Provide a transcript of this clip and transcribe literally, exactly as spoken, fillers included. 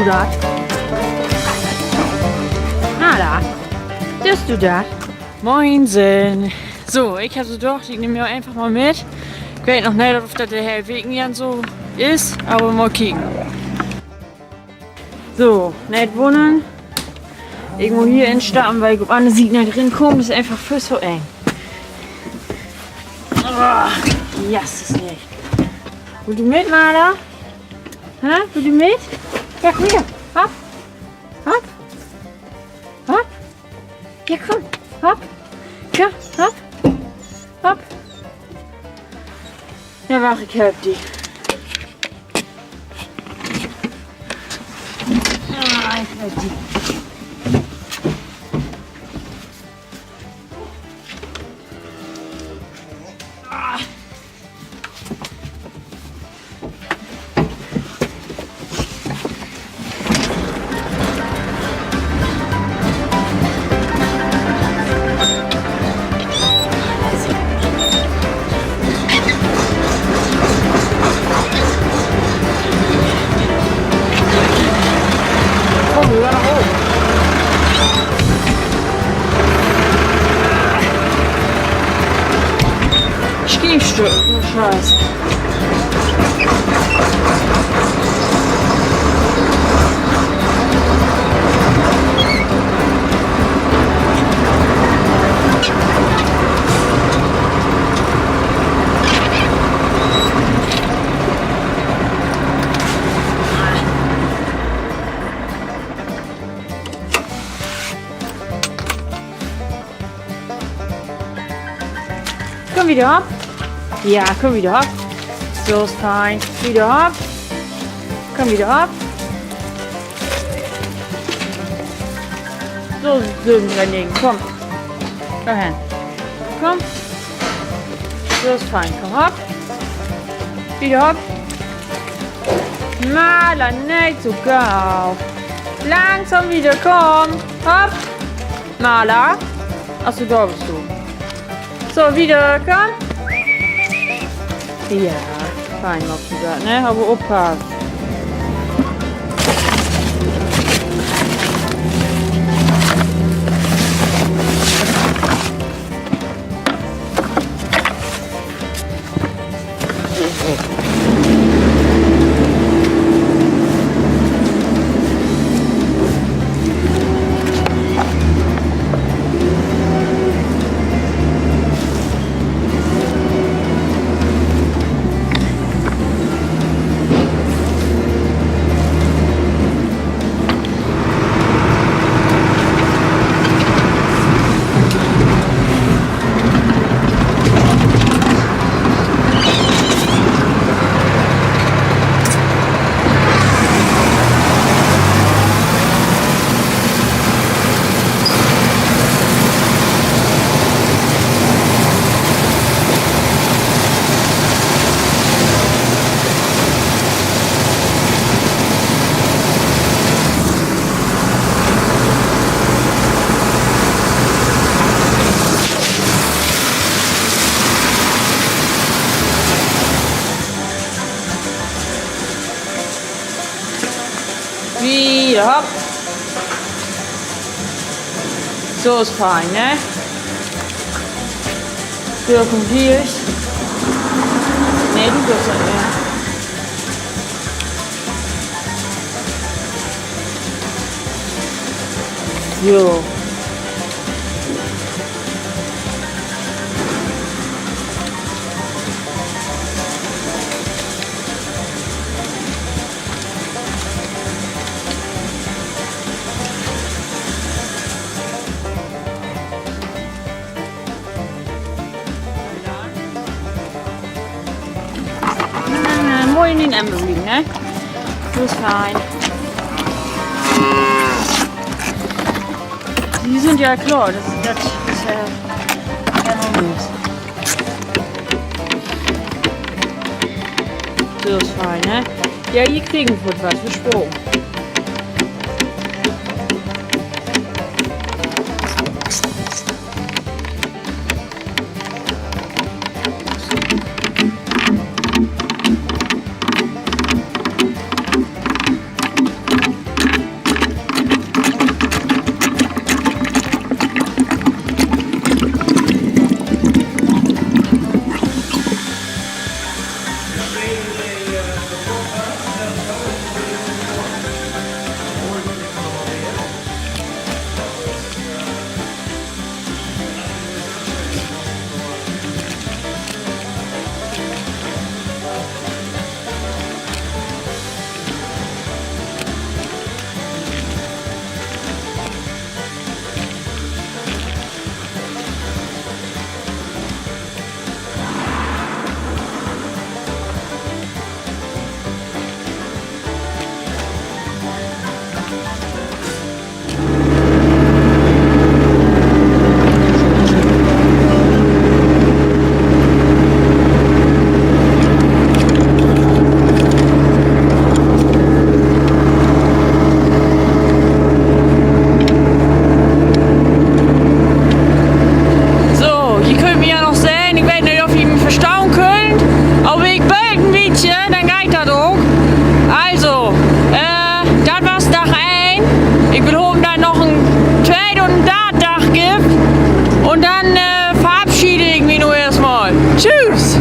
dat? Na, dor büst du dat. Moinsen. So, ik heff so dacht, ik nehm jo eenfach mal mit. Ik weet noch neet, of dat de hele Week denn so is, aver mal kieken. So, neet wunnern. Ik mutt hier instappen, wiel ik op anner Siet neet rinkaam. Dat is eenfach veel to eng. Ah, yes, is neet. Wullt du mit, Marla? Hä? Wullt du mit? Ja, hier. Hopp. Hopp. Hopp. Ja, kumm. Hopp. Ja, hopp. Hopp. Ja, wach, ik help di. Ah, ik help di. Stiefstück, oh Scheiß. Kumm wieder hopp. Ja, kumm wieder hopp. So is fein. Wieder hopp. Kumm wieder hopp. So, söven, dree, negen. Kumm. Kumm her. Kumm. So is fein. Kumm hopp. Wieder hopp. Marla, neet so gau. Langsam wieder, kumm. Hopp. Marla. Ach so, dor büst du. So, wieder, kumm. Ja, fein maakst du dat, ne? Aver oppassen. Wieder hopp. So is fein, ne? Wieder vun hier. Nee, du düürst dat nich. So. Äh, mooi in den Emmer leggen, ne? Dat is fein. De sünd ja klaar, dat, dat is, äh, ja, noch nix. Dat is fein, ne? Ja, ji kriegen foorts wat, versproken. Also, äh, dat was Dag een. Ik will hopen, dat noch en tweed un en darden Dag gifft. Un denn, äh, verabschied ik mi nu eerstmal. Tschüss.